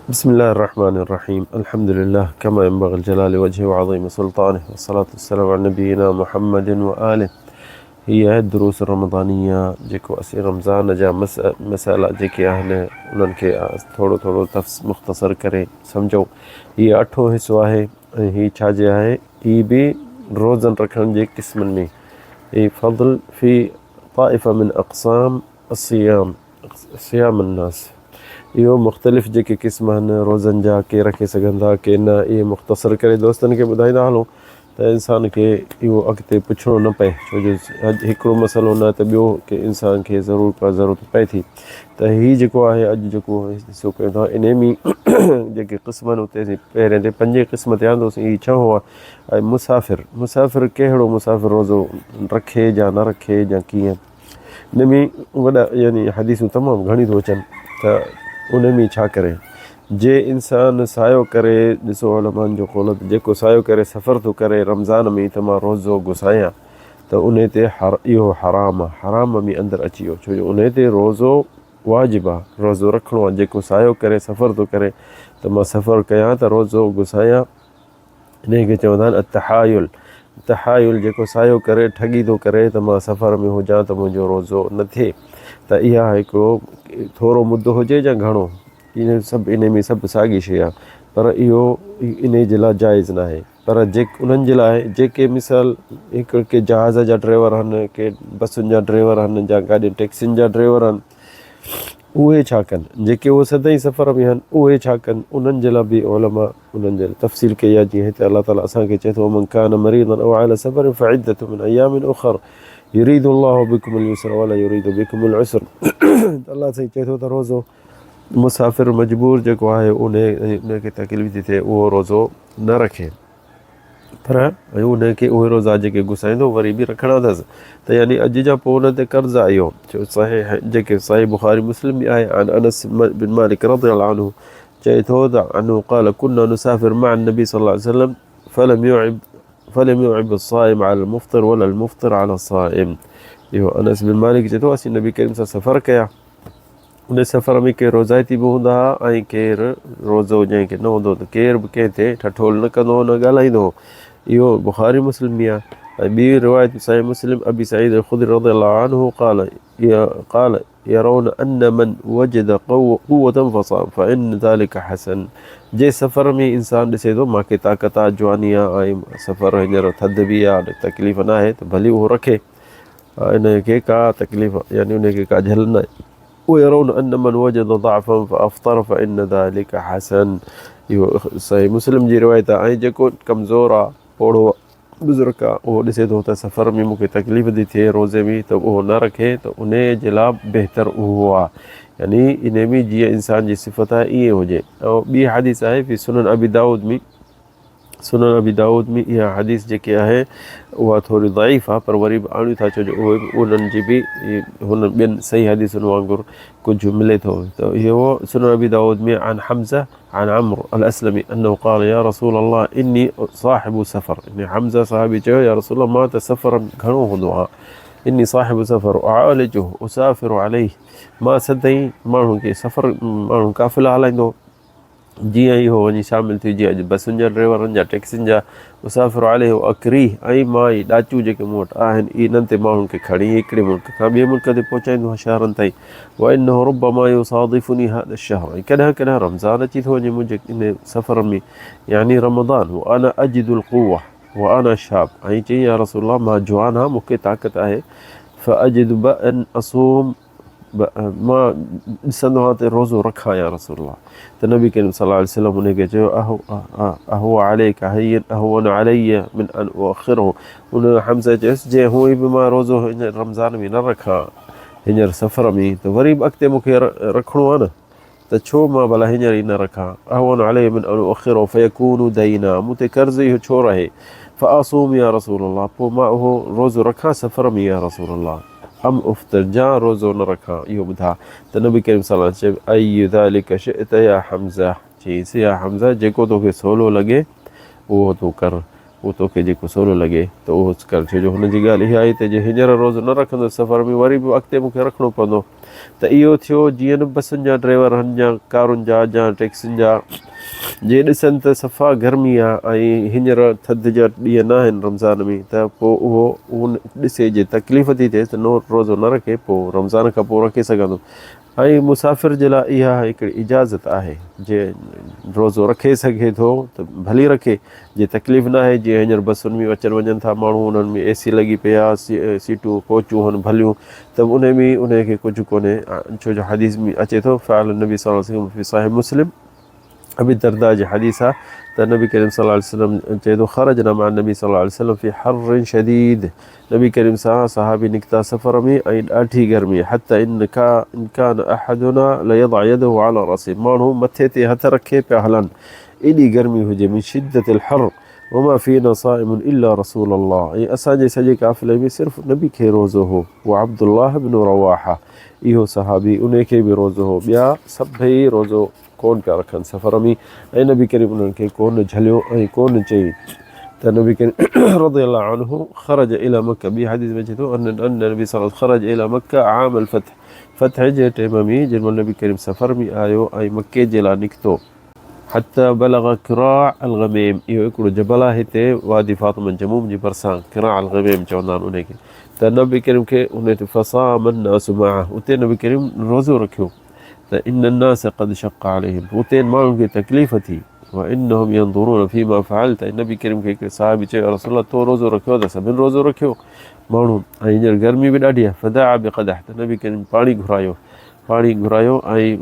بسم الله الرحمن الرحيم الحمد لله كما ينبغي لجلال وجهه وعظيم سلطانه والصلاة والسلام على نبينا محمد وآله. هي آهي دروس رمضانيه جيڪو اسين رمضان جا مسئلا جيڪي آهن انهن کي ٿورو ٿورو مختصر ڪري سمجهون. هي اٺون حصو آهي ۽ هي ڇا جي آهي؟ هي به روزن رکڻ جي قسمن ۾ هي فضل في طائفه من اقسام الصيام صيام الناس اهو مختلف جيڪي قسم آهن روزن جا ڪي رکي سگهن ٿا ڪي نه اهي مختصر ڪري دوستن کي ٻڌائيندا هلون ته انسان کي اهو اڳتي پڇڻو نه پئي ڇو جو هڪڙو مسئلو نه ته ٻيو ڪي انسان کي ضرور ڪا ضرورت پئي ٿي ته هي جيڪو آهي اڄ جيڪو حصو ڪيون ٿا انهي ۾ جيڪي قسم آهن اتي اسين پهرين تي پنجين قسم تي آندوسين هي ڇهون آهي ۽ مسافر مسافر ڪهڙو مسافر روزو رکي يا نه رکي يا ڪيئن ان ۾ وڏا يعني حديثون تمام گهڻيون ٿيون اچن ته ان ۾ ڇا ڪري جي انسان سايو ڪري ڏسو علماء جو قول ته جيڪو سايو ڪري سفر ٿو ڪري رمضان ۾ ته مان روزو گسايان ته ان تي اهو حرام آ حرام ۾ اندر اچي ويو ڇو جو ان تي روزو واجب آ روزو رکڻو آ جيڪو سايو ڪري سفر ٿو ڪري ته مان سفر ڪيان ته روزو گسايان انهيء کي چوندا آهن التحايل، تحايل جيڪو سايو ڪري ٺڳي ٿو ڪري ته مان سفر ۾ هجان ته منهنجو روزو نه ٿئي ته اها هڪڙو ٿورو مدو هجي يا گهڻو اهي سڀ انهي ۾ سڀ ساڳي شيء آهي پر اهو انهي جي لاء جائز ناهي پر جي انهن جي لاء جيڪي مثال هڪ ڪي جهاز جا ڊرائيور آهن ڪي بسن جا ڊرائيور آهن يا گاڏين ٽيڪسين جا ڊرائيور آهن اهي ڇا ڪن؟ جيڪي اهي سدائين سفر ۾ آهن، اهي ڇا ڪن؟ انهن جي لاء به علماء انهن جي لاء تفصيل ڪئي آهي، جيئن هتي الله تعاليٰ اسان کي چئي ٿو، ومن ڪان مريضا او علي سفر فعدة من ايام اخر يريد الله بڪم اليسر ولا يريد بڪم العسر ته الله سائين چئي ٿو ته روزو مسافر مجبور جيڪو آهي ان کي تڪليف ٿي ٿئي اهو روزو نه رکي. پر ان کي اهي روزا جيڪي گسائيندو وري به رکڻا اٿس ته يعني اڄ جا پوء ان تي قرض آهي اهو ڇو صحيح جيڪي صحيح بخاري مسلم ۾ آهي عن انس بن مالڪ رضي الله عنه چئي ٿو ته انه قال كنا نسافر مع النبي صلى الله عليه وسلم فلم يعب فلم يعب الصائم على المفطر ولا المفطر على الصائم اهو انس بن مالڪ چئي ٿو اسين نبي ڪريم سان سفر ڪيا ان سفر ۾ ڪي روزائتي به هوندا ها ۽ ڪير روزو جنهن کي نه هوندو هو ته ڪير به ڪنهن تي ٺٺول نه ڪندو هو نه ڳالهائيندو هو. اهو بخاري مسلم ۾ آهي ۽ ٻي روايت صحيح مسلم ابي سعيد الخدري رضي الله عنه قال قال يرون ان من وجد قوة فصام فان ذلك حسن جي سفر ۾ انسان ڏسي ٿو مان کي طاقت آ جواني آ ۽ سفر هينئر ٿڌ به آ تڪليف ناهي ته ڀلي اهو رکي ان کي ڪا تڪليف يعني ان کي ڪا جهل نه ويرون ان من وجد ضعفا فافطر فان ذلك حسن اهو صحيح مسلم جي روايت آهي ۽ جيڪو ڪمزور آ پوڙهو بزرگ آ اهو ڏسي ٿو ته سفر ۾ مون کي تڪليف ٿي ٿئي روزي ۾ ته اهو نه رکي ته ان جي لاء بهتر اهو آ يعني ان ۾ جيئن انسان جي صفت آهي ائين هجي ۽ ٻي حديث آهي في سنن ابي داود ۾ سنن ابي داود ۾ اها حديث جيڪي آهي اها ٿوري ضعيف آهي پر وري به آڻيون ٿا ڇو جو اهي به انهن جي به هن ٻين صحيح حديثن وانگر ڪجهه ملي ٿو ته اهو سنن ابي داود ۾ عن حمزه عن عمرو الاسلمي انه قال يا رسول الله اني صاحب سفر اني حمزه صحابي چيو يا رسول الله مان ته سفر گهڻو هوندو آهيان اني صاحب سفر اعالجه اسافر عليه مان سدائين ماڻهن کي سفر ماڻهن قافلا هلائيندو جيئن ئي هو وڃي شامل ٿيو جيئن اڄ بسن جا ڊرائيورن جا ٽيڪسين جا مسافر عليه اڪريه ۽ مان هي ڏاچون جيڪي مون وٽ آهن انهن تي ماڻهن کي کڻي هڪڙي ملڪ کان ٻئي ملڪ تي پهچائيندو آهيان شهرن تائين وانه ربما يصادفني هذا الشهر ۽ ڪڏهن ڪڏهن رمضان اچي ٿو وڃي منهنجي ان سفر ۾ يعني رمضان وانا اجد القوه وانا شاب ۽ چيائين يا رسول الله مان جوان آهيان مون کي طاقت آهي فاجد بأن اصوم مان ڏسندو آهيان ته روزو رکان يا رسول الله ته نبي ڪريم صلي الله عليه وسلم ان کي چيو اهو عليك هين اهون علي من ان اؤخره ان حمزه چيس جي هونئن به مان روزو هينئر رمضان ۾ نه رکان هينئر سفر ۾ ته وري به اڳتي مون کي رکڻو آهي نه ته ڇو مان ڀلا هينئر ئي نه رکان، اهون علي من ان اؤخره فيڪون دينا، مون تي قرض اهو ڇو رهي، فاصوم يا رسول الله، پوء مان اهو روزو رکان سفر ۾ يا رسول الله، ام افطر، جان روزو نه رکان، اهو ٻڌاء، ته نبي ڪريم صلي الله عليه وسلم چيو، اي ذلک شئت يا حمزه، چيائينس، يا حمزه جيڪو توکي سولو لڳي اهو تون ڪر. پوء توکي جيڪو سولو لڳي ته اهو ڪر، ڇو جو هن جي ڳالهه اها آهي ته جي هينئر روزو نه رکندس سفر ۾ وري به اڳتي مون کي رکڻو پوندو ته اهو ٿيو جيئن نه بسن جا ڊرائيور هن يا ڪارن جا يا ٽيڪسين جا جي ڏسن ته صفا گرمي آهي ۽ هينئر ٿڌ جا ڏينهن نه آهن رمضان ۾ ته پوء اهو ان ڏسي جي تڪليف ٿي ٿئيس ته نو روزو نه رکي پوء رمضان کان پوء رکي سگهندو ۽ مسافر جي لاء اها هڪڙي اجازت آهي، جي روزو رکي سگهي ٿو ته ڀلي رکي، جي تڪليف ناهي، جيئن هينئر بسن ۾ اچن وڃن ٿا ماڻهو انهن ۾ اي سي لڳي پئي آهي، سيٽون ڪوچون هن ڀليون ته به انهي ۾ انهي کي ڪجهه ڪونهي، ڇو جو حديث ۾ اچي ٿو فعل النبي صلي الله عليه وسلم في صحيح مسلم ابي الدرداء جي حديث آ ته نبي ڪريم صلي الله عليه وسلم چئي ٿو خرجنا مع النبي صلي الله عليه وسلم في حر شديد نبي ڪريم سان صحابي نڪتا سفر ۾ ۽ ڏاڍي گرمي حتي ان ڪان احدنا ليضع يده على راسه ماڻهو مٿي تي هٿ رکي پيا هلن ايڏي گرمي هجي من شدة الحر وما فينا صائم الا رسول الله ۽ اسان جي سڄي قافلي ۾ صرف نبي کي روزو هو وعبدالله بن رواحه اهو صحابي انهي کي به روزو هو ٻيا سڀئي روزو ڪونه پيا رکن سفر ۾ ۽ نبي ڪريم انهن کي ڪونه جهليو ۽ ڪونه چئي ته نبي ڪريم رضي الله عنه خرج الى مڪه ٻي حديث ۾ اچي ٿو ان ان نبي صلي الله خرج الى مڪه عام الفتح فتح جي ٽيم ۾ جنهن مهل نبي ڪريم سفر ۾ آيو ۽ مڪي جي لاء نڪتو حتى بلغ قراع الغميم اهو هڪڙو جبل آهي هتي وادي فاطمه جموم جي ڀرسان قراع الغميم چوندا آهن ان کي ته نبي ڪريم کي ان تي فصام الناس معه اتي نبي ڪريم روزو رکيو ته ان الناس قد شق عليهم اتي ماڻهن کي تڪليف ٿي وانهم ينظرون فيما فعلت ۽ نبي ڪريم کي هڪڙي صحابي چيو يا رسول الله تو روزو رکيو ته سڀن روزو رکيو ماڻهو ۽ هينئر گرمي به ڏاڍي آهي فدعا بقدح ته نبي ڪريم پاڻي گهرايو پاڻي گهرايو ۽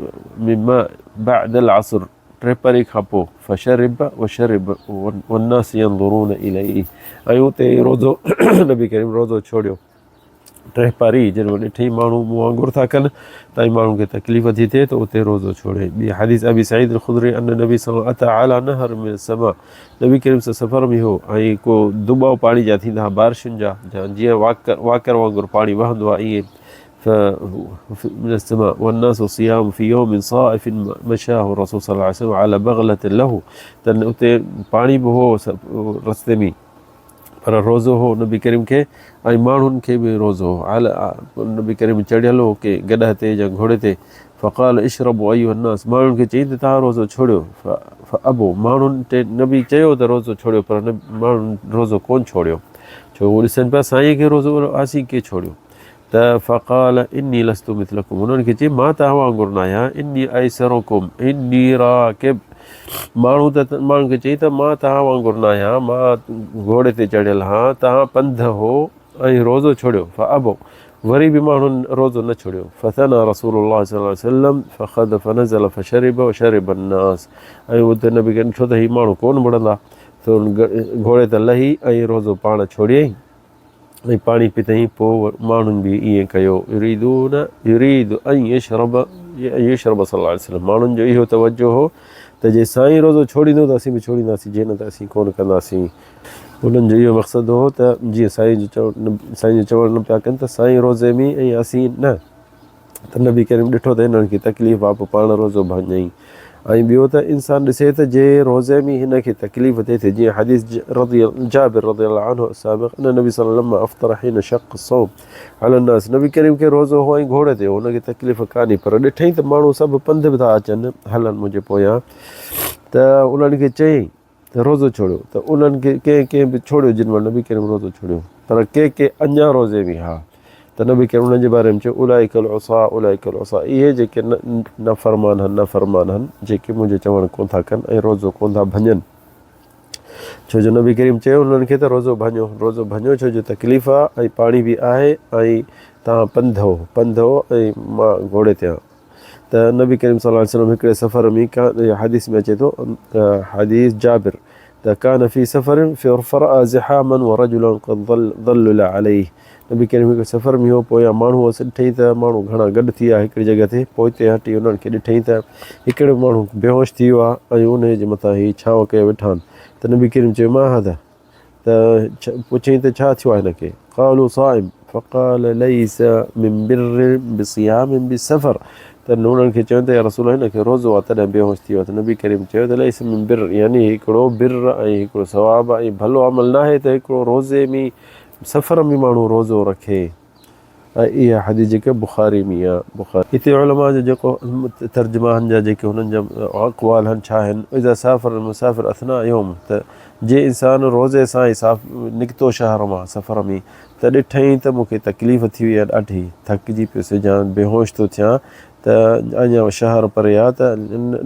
مما بعد العصر ٽيپري کان پوء فشرب وشرب والناس ينظرون اليه ۽ اتي روزو نبي ڪريم روزو ڇوڙيو ٽيهپاري جن وٽ ڏٺئي ماڻهو مون وانگر ٿا ڪن تائين ماڻهن کي تڪليف ٿي ٿئي ته اتي روزو ڇوڙي. ٻي حديث ابي سعيد الخدري ان النبي صلي الله اتي علي نهر من السماء نبي ڪريم صلي سفر ۾ هو ۽ ڪو دٻاء پاڻي جا ٿيندا ها بارشن جا جيئن واڪر واڪر وانگر پاڻي وهندو آهي ائين من السماء والناس صيام في يوم صائف مشاه الرسول صلى الله عليه وسلم على بغلة له ته اتي پاڻي به هو رستي ۾ پر روزو هو نبي ڪريم کي ۽ ماڻهن کي به روزو هو. نبي ڪريم چڙهيل هو ڪنهن گڏهه تي يا گهوڙي تي فقال اشربوا ايها الناس ماڻهن کي چيائين ته توهان روزو ڇوڙيو فابوا ماڻهن تي نبي چيو ته روزو ڇوڙيو پر ماڻهن روزو ڪونه ڇوڙيو ڇو هو ڏسن پيا سائين کي روزو اسين ڪي ڇوڙيو ته فقال اني لست مثلکم انهن کي چي مان توهان وانگر نه آهيان اني ايسرکم اني راڪب ماڻهو ته ماڻهن کي چئي ته مان توهان وانگر نه آهيان مان گهوڙي تي چڙهيل هان توهان پنڌ هو ۽ روزو ڇوڙيو فابو وري به ماڻهن روزو نه ڇوڙيو فثنى رسول الله صلي الله عليه وسلم فخذ فنزل فشرب وشرب الناس ۽ اتي نبي کي ڏٺو ته هي ماڻهو ڪونه مڙندا ته گهوڙي تان لهي ۽ روزو پاڻ ڇوڙيائين ۽ پاڻي پيتائين پوء ماڻهن به ائين ڪيو يريدون يريد ان يشرب ان يشرب صلي الله عليه وسلم ماڻهن جو اهو توجه هو ته جي سائين روزو ڇوڙيندو ته اسين به ڇوڙينداسين جي نه ته اسين ڪونه ڪنداسين انهن جو اهو مقصد هو ته جيئن سائين جو چوڻ سائين جو چوڻ نه پيا ڪن ته سائين روزي ۾ ۽ اسين نه ته نبي ڪريم ڏٺو ته هنن کي تڪليف آ پوء پاڻ روزو ڀڃائين ۽ ٻيو ته انسان ڏسي ته جي روزي ۾ هن کي تڪليف ٿئي ٿي جيئن حديث رضي جابر رضي الله عنه السابق ان نبي صلي الله لما افطر حين شق الصوم على الناس نبي ڪريم کي روزو هو ۽ گهوڙي تي هو هن کي تڪليف ڪانهي پر ڏٺائين ته ماڻهو سڀ پنڌ به ٿا اچن هلن منهنجي پويان ته انهن کي چيائين ته روزو ڇوڙيو ته انهن کي ڪنهن ڪنهن به ڇوڙيو جن مهل نبي ڪريم روزو ڇوڙيو پر ڪي ڪي اڃا روزي ۾ ها ته نبي ڪريم انهن جي باري ۾ چيو اولئک العصاة اولئک العصاة اهي جيڪي نافرمان هن نافرمان هن جيڪي منهنجو چوڻ ڪونه ٿا ڪن ۽ روزو ڪونه ٿا ڀڃن ڇو جو نبي ڪريم چيو انهن کي ته روزو ڀڃو روزو ڀڃو ڇو جو تڪليف آ ۽ پاڻي به آهي ۽ توهان پنڌ هو پنڌ هو ۽ مان گهوڙي تي آهيان ته نبي ڪريم صلي الله عليه وسلم هڪڙي سفر ۾ حديث ۾ اچي ٿو حديث جابر ته ڪان في سفر فرأى زحاما ورجلا قد ظلل عليه نبي ڪريم هڪ سفر ۾ هو پويان ماڻهو هئس ڏٺئي ته ماڻهو گهڻا گڏ ٿي ويا هڪڙي جڳهه تي پوئتي هٽي انهن کي ڏٺئي ته هڪڙو ماڻهو بيهوش ٿي ويو آهي ۽ انهي جي مٿان هي ڇانو ڪيو ويٺا آهن ته نبي ڪريم چيو ما هذا ته پڇيائين ته ڇا ٿيو آهي هن کي؟ قالوا صائم. فقال ليس من بر بصيام بسفر ته انهن کي چيو ته يا رسول الله هن کي روزو آهي تڏهن بيهوش ٿي ويو ته نبي ڪريم چيو ته ليس من بر يعني هڪڙو بر ۽ هڪڙو ثواب ۽ ڀلو عمل ناهي ته هڪڙو روزي ۾ سفر ۾ ماڻهو روزو رکي ۽ اها حديث جيڪا بخاري ۾ آهي بخاري هتي علماء جو جيڪو ترجما هن جا جيڪي هنن جا اقوال هن ڇا آهن اذا سافر المسافر اثناء يوم ته جي انسان روزي سان ئي صاف نڪتو شهر مان سفر ۾ ته ڏٺائين ته مون کي تڪليف ٿي وئي آهي ڏاڍي، ٿڪجي پيس يا بيهوش ٿو ٿيان ته اڃا شهر پري آهي ته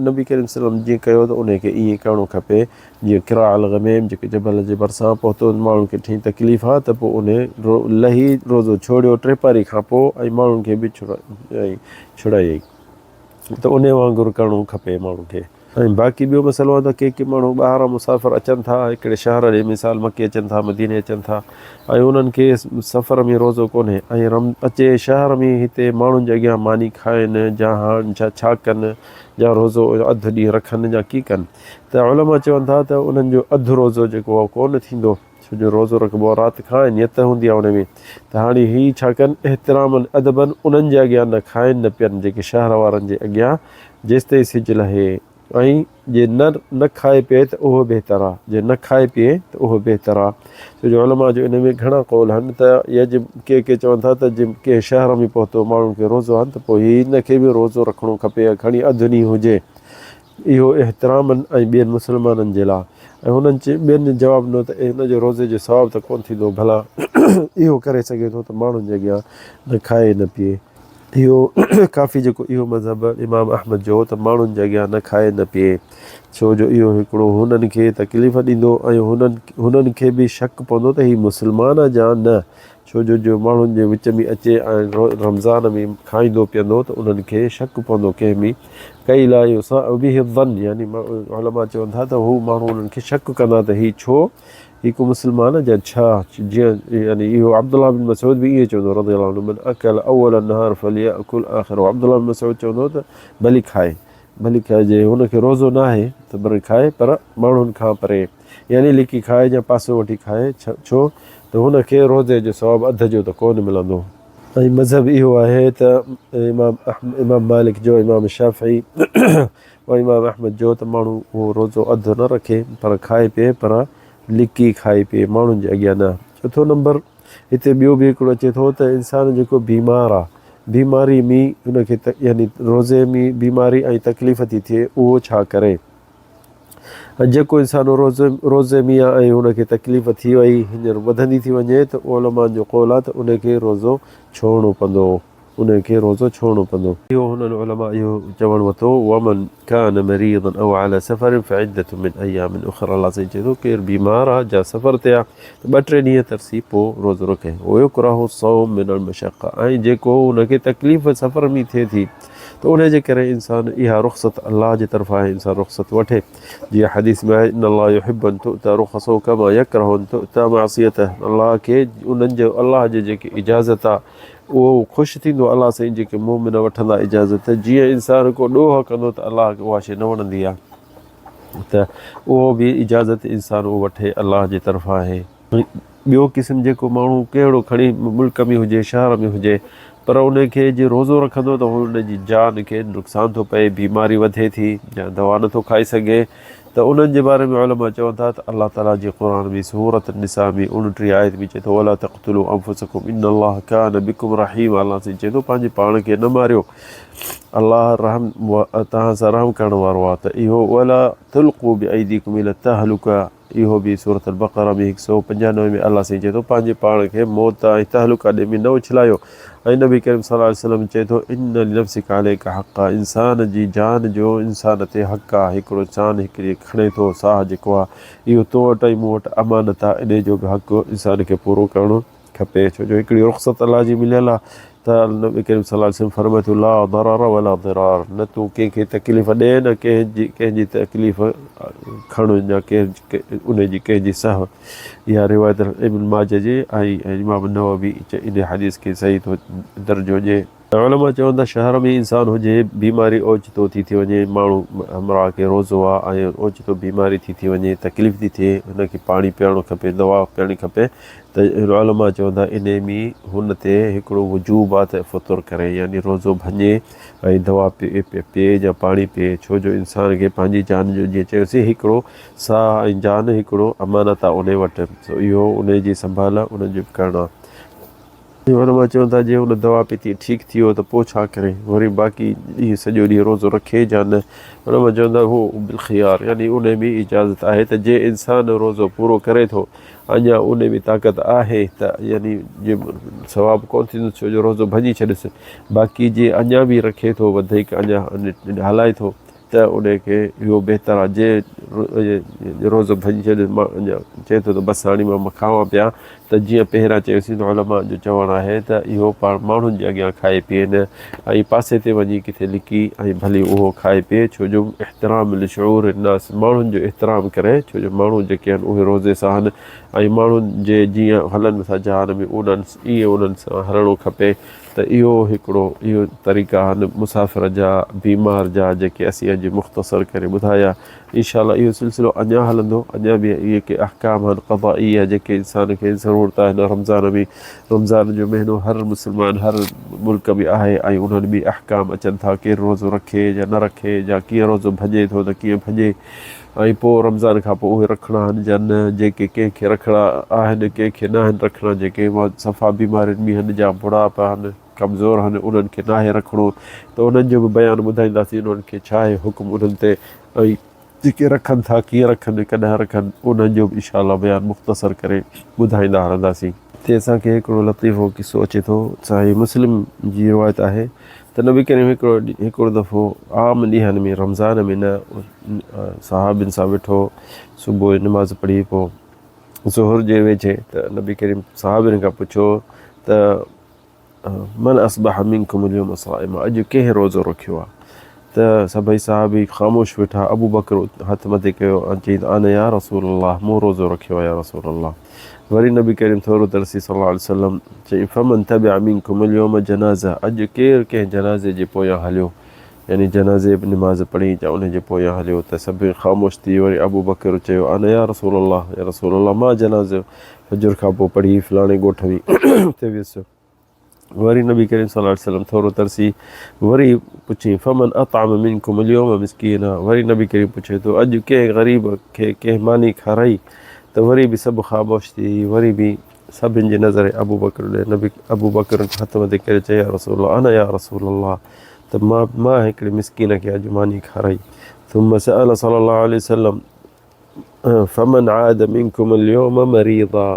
نبي ڪريم صلي الله عليه وسلم جيئن ڪيو ته انهي کي ائين ڪرڻو کپي جيئن قراء الغميم جيڪي جبل جي ڀرسان پهتو ماڻهن کي ڏٺائين تڪليف آهي ته پوء انهي لهي روزو ڇوڙيو ٽيپاري کان پوء ۽ ماڻهن کي به ڇڙايائين ته انهي وانگر ڪرڻو کپي ماڻهن کي. ۽ باقي ٻيو مسئلو آهي ته ڪي ڪي ماڻهو ٻاهران مسافر اچن ٿا هڪڙي شهر ڏي مثال مڪي اچن ٿا مديني اچن ٿا ۽ انهن کي سفر ۾ روزو ڪونهي ۽ رم اچي شهر ۾ هتي ماڻهن جي اڳيان ماني کائن جا هاڻ ڇا ڇا ڪن جا روزو اڌ ڏينهن رکن جا ڪي ڪن ته علماء چون ٿا ته انهن جو اڌ روزو جيڪو آهي ڪونه ٿيندو ڇو جو روزو رکبو آهي رات کان ۽ نيت هوندي آهي ان ۾ ته هاڻي هي ڇا ڪن احترامن ادبن انهن جي اڳيان نه کائن نه پين جيڪي شهر وارن جي اڳيان جيستائين سج لهي ۽ جي نه نه کائي پئي ته اهو بهتر آهي جي نه کائي پئي ته اهو بهتر آهي ڇو جو علماء جو ان ۾ گهڻا قول آهن ته يجب ڪي ڪي چون ٿا ته جي ڪنهن شهر ۾ پهتو ماڻهن کي روزو آهن ته پوء هن کي به روزو رکڻو کپي کڻي اڌ ڏينهن هجي اهو احترامن ۽ ٻين مسلمانن جي لاء ۽ هنن چي ٻين جواب ڏنو ته هن جو روزي جو ثواب ته ڪونه ٿيندو ڀلا اهو ڪري سگهي ٿو ته ماڻهن جي اڳيان نه کائي نه پيئي. اهو ڪافي جيڪو اهو مذهب امام احمد جو هو ته ماڻهن جي اڳيان نه کائي نه پيئي ڇو جو اهو هڪڙو هنن کي تڪليف ڏيندو ۽ هنن هنن کي به شڪ پوندو ته هي مسلمان آ جا نه ڇو جو جو ماڻهن جي وچ ۾ اچي ۽ رمضان ۾ کائيندو پيئندو ته انهن کي شڪ پوندو ڪنهن ۾ ڪي لا يساء به الظن يعني علماء چون ٿا ته هو ماڻهو انهن کي شڪ ڪندا ته هي ڇو هي ڪو مسلمان آهي يا ڇا جيئن يعني اهو عبدالله بن مسعود به ائين چوندو رضي الله عنه من اڪل اول النهار فليأڪل آخره عبدالله بن مسعود چوندو ته ڀلي کائي ڀلي کائي جي هن کي روزو ناهي ته ڀلي کائي پر ماڻهن کان پري يعني لڪي کائي يا پاسو وٺي کائي ڇو ته هن کي روزي جو ثواب اڌ جو ته ڪونه ملندو. ۽ مذهب اهو آهي ته امام امام مالڪ جو امام شافعي و امام احمد جو ته ماڻهو اهو روزو اڌ نه رکي پر کائي پيئي پر لڪي کائي پيئي ماڻهن جي اڳيان نه. چوٿون نمبر هتي ٻيو به هڪڙو اچي ٿو ته انسان جيڪو بيمار آ بيماري ۾ ان کي يعني روزي ۾ بيماري ۽ تڪليف ٿي ٿئي اهو ڇا ڪري؟ ۽ جيڪو انسان روزي ۾ آ ۽ هن کي تڪليف ٿي وئي هينئر وڌندي ٿي وڃي ته علمائن جو قول آ ته ان کي روزو ڇوڙڻو پوندو ان کي روزو ڇوڙڻو پوندو. اهو هنن علماء اهو چوڻ ورتو ومن ڪان مريضا او علي سفر فعدة من ايام اخر الله سائين چئي ٿو ڪير بيمار آ جا سفر تي آ ته ٻه ٽي ڏينهن ترسي پوء روزو رکي ويڪره الصوم من المشقه ۽ جيڪو هن کي تڪليف سفر ۾ ٿئي ٿي ته انهي جي ڪري انسان اها رخصت الله جي طرفان آهي انسان رخصت وٺي جيئن حديث ۾ آهي ان الله يحب ان تؤتى رخصه كما يڪره ان تؤتى معصيته الله کي انهن جو الله جي جيڪي اجازت آ اهو خوش ٿيندو الله سائين جيڪي مؤمن وٺندا اجازت جيئن انسان ڪو ڏوهه ڪندو ته الله کي اها شي نه وڻندي آ ته اهو به اجازت انسان اهو وٺي الله جي طرفان آهي. ٻيو قسم جيڪو ماڻهو ڪهڙو کڻي ملڪ ۾ هجي شهر ۾ هجي پر ان کي جي روزو رکندو ته ان جي جان کي نقصان ٿو پئي بيماري وڌي ٿي يا دوا نٿو کائي سگهي ته انهن جي باري ۾ علماء چون ٿا ته الله تعالي جي قرآن ۾ سورة النساء ۾ 29 آيت ۾ چئي ٿو ولا تقتلوا انفسکم ان الله ڪان بڪم رحيما الله سائين چئي ٿو پنهنجي پاڻ کي نه ماريو الله رحم توهان سان رحم ڪرڻ وارو آهي ته اهو ولا تلقوا بايديڪم الى التهلڪه اهو به سورة البقره ۾ هڪ سئو پنجانوي ۾ الله سائين چئي ٿو پنهنجي پاڻ کي موت ۽ تهلڪه ڏي ۾ نه اڇلايو ۽ نبي ڪريم صلي الله عليه وسلم چئي ٿو ان لنفسک عليک حقا انسان جي جان جو انسان تي حق آهي هڪڙو انسان هڪڙي کڻي ٿو ساهه جيڪو آهي اهو تو وٽ ۽ مون وٽ امانت آهي انهي جو به حق انسان کي پورو ڪرڻو کپي ڇو جو هڪڙي رخصت الله جي مليل آهي ته نبي ڪريم صلي الله عليه وسلم فرمائي ٿو لا ضرر ولا ضرار نه تون ڪنهن کي تڪليف ڏي نه ڪنهن جي ڪنهن جي تڪليف کڻ يا ڪنهن ان جي ڪنهن جي سهو اها روايت ابن ماجه جي ۽ امام نووي ان حديث کي صحيح ٿو درجو ڏي. علماء چون ٿا شهر ۾ انسان هجي بيماري اوچتو ٿي ٿي وڃي ماڻهو همراهه کي روزو آ ۽ اوچتو بيماري ٿي ٿي وڃي تڪليف ٿي ٿئي هن کي پاڻي پيئڻو کپي دوا پيئڻي کپي ته علماء چون ٿا انهي ۾ هن تي هڪڙو وجوب آ ته فطر ڪري يعني روزو ڀڃي ۽ دوا پيئي يا پاڻي پيئي ڇو جو انسان کي پنهنجي جان جو جيئن چيوسين هڪڙو ساهه ۽ جان هڪڙو امانت آ انهي وٽ سو اهو انهي جي سنڀال انهن جو به ڪرڻ آ. علماء چون ٿا جي هن دوا پيتي ٺيڪ ٿي ويو ته پوء ڇا ڪري؟ وري باقي ڏينهن سڄو ڏينهن روزو رکي يا نه؟ علماء چون ٿا هو بالخيار يعني انهي ۾ اجازت آهي ته جي انسان روزو پورو ڪري ٿو اڃا انهي ۾ طاقت آهي ته يعني جي ثواب ڪونه ٿيندس ڇو جو روزو ڀڃي ڇڏيس باقي جي اڃا به رکي ٿو وڌيڪ اڃا هلائي ٿو ته ان کي اهو بهتر آهي جي روزو ڀڃي ڇڏي چئي ٿو ته بس هاڻي مان کاوان پيا ته جيئن پهريان چيوسين ته علماء جو چوڻ آهي ته اهو پاڻ ماڻهن جي اڳيان کائي پيئي نه ۽ پاسي تي وڃي ڪٿي لڪي ۽ ڀلي اهو کائي پيئي ڇو جو احترام لشعور الناس ماڻهن جو احترام ڪري ڇو جو ماڻهو جيڪي آهن اهي روزي سان آهن ۽ ماڻهن جي جيئن هلن ٿا جهان ۾ انهن ائين انهن سان هلڻو کپي ته اهو هڪڙو اهو طريقا آهن مسافر جا بيمار جا جيڪي اسين اڄ مختصر ڪري ٻڌايا انشاء الله اهو سلسلو اڃا هلندو اڃا به اهي ڪي احڪام آهن قضائيه جيڪي انسان کي ضرورت آهي هن رمضان ۾ رمضان جو مهينو هر مسلمان هر ملڪ ۾ آهي ۽ انهن ۾ احڪام اچن ٿا ڪير روزو رکي يا نه رکي يا ڪيئن روزو ڀڄي ٿو ته ڪيئن ڀڄي ۽ پوء رمضان کان پوء اهي رکڻا آهن يا نه، جيڪي ڪنهن کي رکڻا آهن، ڪنهن کي ناهن رکڻا، جيڪي صفا بيمارين ۾ هن جا بڙاپ آهن، ڪمزور آهن، انهن کي ناهي رکڻو ته انهن جو به بيان ٻڌائينداسين، انهن کي ڇا آهي حڪم انهن تي ۽ جيڪي رکن ٿا ڪيئن رکن ڪڏهن رکن انهن جو به انشاء الله بيان مختصر ڪري ٻڌائيندا هلنداسين. هتي اسان کي هڪڙو لطيفو قصو اچي ٿو، صحيح مسلم جي روايت آهي ته نبي ڪريم هڪڙو هڪڙو دفعو عام ڏينهن ۾ رمضان ۾ نه صحابين سان ويٺو صبح جو نماز پڙهي پوء ظهر جي ويجهي ته نبي ڪريم صحابين کان پڇيو ته من اصبح منڪم اليوم صائما اڄ ڪنهن روزو رکيو آهي ته سڀئي صحابي خاموش ويٺا ابو بڪر هٿ مٿي ڪيو ۽ چيائين ته انا يا رسول الله مون روزو رکيو آهي يا رسول الله وري نبي ڪريم ٿورو ترسي صلي الله عليه وسلم چيائين فمن تبع منڪم اليوم جنازه اڄ ڪير ڪنهن جنازي جي پويان هليو يعني جنازي به نماز پڙهي يا ان جي پويان هليو ته سڀ خاموش ٿي وري ابو بڪر چيو انا يا رسول الله يا رسول الله مان جنازو فجر کان پوء پڙهي فلاڻي ڳوٺ ۾ اتي ويس وري نبي ڪريم صلي الله عليه وسلم ٿورو ترسي وري پڇين فمن اطعم منڪم اليوم مسڪينا وري نبي ڪريم پڇي ٿو اڄ ڪنهن غريب کي ڪنهن ماني کارائي ته وري به سڀ خاموش ٿي وري به سڀن جي نظر ابو بڪر ڏي نبي ابو بڪر هٿ مٿي ڪري چيو يا رسول الله انا يا رسول الله ته مان مان هڪڙي مسڪين کي اڄ ماني کارائي ثم سأل صلي الله عليه وسلم فمن عاد منڪم اليوم مريضا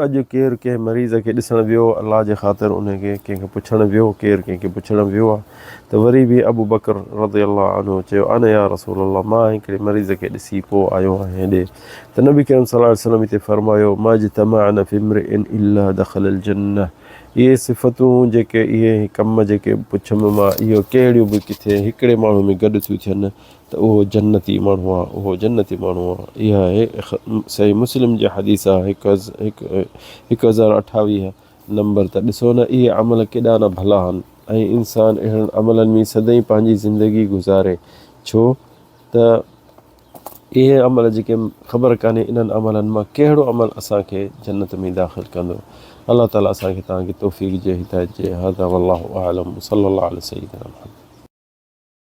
اڄ ڪير ڪنهن مريض کي ڏسڻ ويو الله جي خاطر ان کي ڪنهن کي پڇڻ ويو ڪير ڪنهن کي پڇڻ ويو آ ته وري به ابو بڪر رضي الله عنه چيو انا يا رسول الله مان هڪڙي مريض کي ڏسي پوء آيو آهيان هيڏي ته نبي ڪريم صلي الله عليه وسلم هتي فرمايو ما اجتمعنا في امرئ الا دخل الجنه اهي صفتون جيڪي اهي ڪم جيڪي پڇم مان اهو ڪهڙيون به ڪٿي هڪڙي ماڻهو ۾ گڏ ٿيون ٿين ته اهو جنتي ماڻهو آ اهو جنتي ماڻهو آ اها آهي صحيح مسلم جي حديث آ 1028 نمبر ته ڏسو نه اهي عمل ڪيڏا نه ڀلا آهن ۽ انسان اهڙن عملن ۾ سدائين پنهنجي زندگي گذاري ڇو ته اهي عمل جيڪي خبر ڪانهي انهن عملن مان ڪهڙو عمل اسان کي جنت ۾ داخل ڪندو الله تعالي اسان کي توهان کي توفيق جي هدايت جي هذا والله اعلم صلي الله علي سيدنا محمد.